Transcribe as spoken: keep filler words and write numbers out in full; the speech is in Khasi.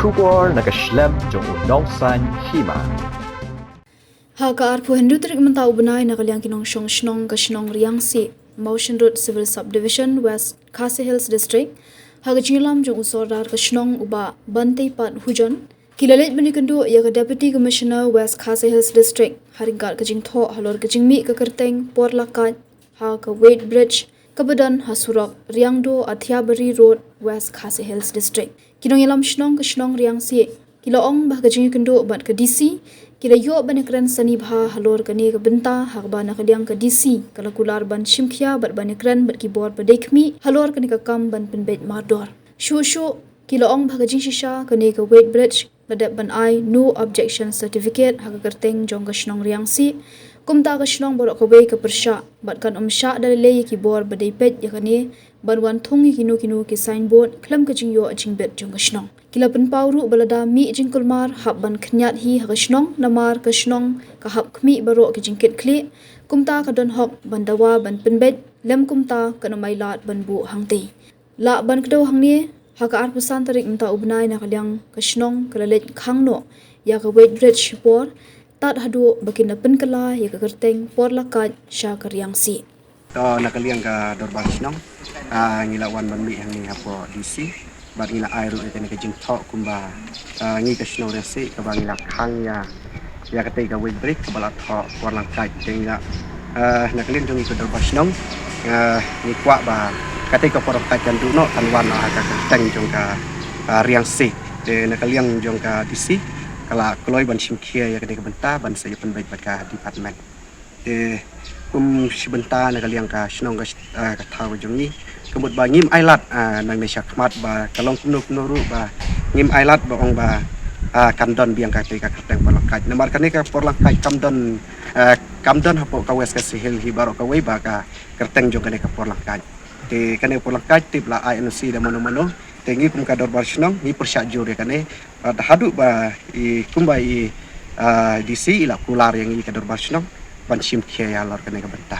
Khubor na ka shlem jong u nongsan hima. Ha ka arphew hynriew tarik mynta u bnai, na ka liang ki nongshong shnong ka shnong Riangsieh, Mawshynrut Civil Subdivision, West Khasi Hills District, ha ka jingïalam jong u Sordar ka shnong u Bah Banteipat Hujon, ki la leit ban ïakynduh ïa ka Deputy Commissioner West Khasi Hills District ha ryngkat ka jingthoh halor ka jingmih ka kyrteng por la kait ha ka weight bridge kaba don ha surok Riangdo Athiabari Road, West Khasi Hills District. Ki nongïalam shnong ka shnong Riangsieh ki la ong ba ha ka jingïakynduh bad ka D C, ki la ïoh ban ïakren sani bha halor kane ka bynta, ha kaba na ka liang ka D C ka la kular ban shim khia bad ban ïakren bad ki bor ba dei khmih halor kane ka kam ban pynbeit mardor. Shuh shuh ki la ong ba ha ka jingshisha kane ka weight bridge la dep ban ai no objection certificate ha ka kyrteng jong ka shnong Riangsieh. Kumta ka shnong baroh kawei ka pyrshah bad kan ym shah da lei lei ïa ki bor ba dei peit ïa kane ban wan thung ïa kino kino ki signboard khlem ka jingïoh jingbit jong ka shnong. Ki la pynpaw ruh ba lada mih jingkulmar hap ban khynñiat hi ha ka shnong, namar ka shnong ka hap khmih baroh ki jingkitkhlieh. Kumta ka don hok ban dawa ban pynbeit, lym kumta kan ym ailad ban buh hangtei. Lah ban kdew hangne, ha ka arphew san tarik mynta u bnai, na ka liang ka shnong ka la leit khang noh ïa ka weight bridge shipor, tad haduh ba kin da pynkylla ïa ka kyrteng por la kait sha ka Riangsieh. To, na ka liang ka dorbar shnong, ah, ngi la wan ban mih hangne hapoh D C bad ngi la ai ruh ïa kane ka jingthoh kumba, ah, ngi ka shnong Riangsieh kaba ngi la khang ïa ïa katei ka weight bridge kaba la thoh por la kait. Te ngi la, ah, na ka liang jong ngi ka dorbar shnong, ah, ngi kwah ba katei ka por la kait kan duh noh, kan wan ha ka kyrteng jong ka, ah, Riangsieh. Te na ka liang jong ka D C ka la kloi ban shim khia ïa katei ka bynta ban sa ïa pynbeit bad ka department. Te kum shi bynta na ka liang ka shnong ka, ah, ka thaw ka jong ngi, ka mut ba ngim ailad, ah, nangne shakhmat ba ka long kumno kumno ruh ba ngim ailad ba ong ba, ah, kan don biang katei ka kyrteng por la kait. Namar kane ka por la kait kam don, ah, kam don hapoh ka West Khasi Hills hi baroh kawei ba ka kyrteng jong kane ka por la kait. Te kane ka por la kait tip la ai N O C da mano mano. Te ngi kum ka dorbar shnong ngi pyrshah jur ïa kane. Bad haduh ba i kumba i, ah, D C i la kular ïa ngi ka dorbar shnong ban shim khia ïa halor kane ka bynta.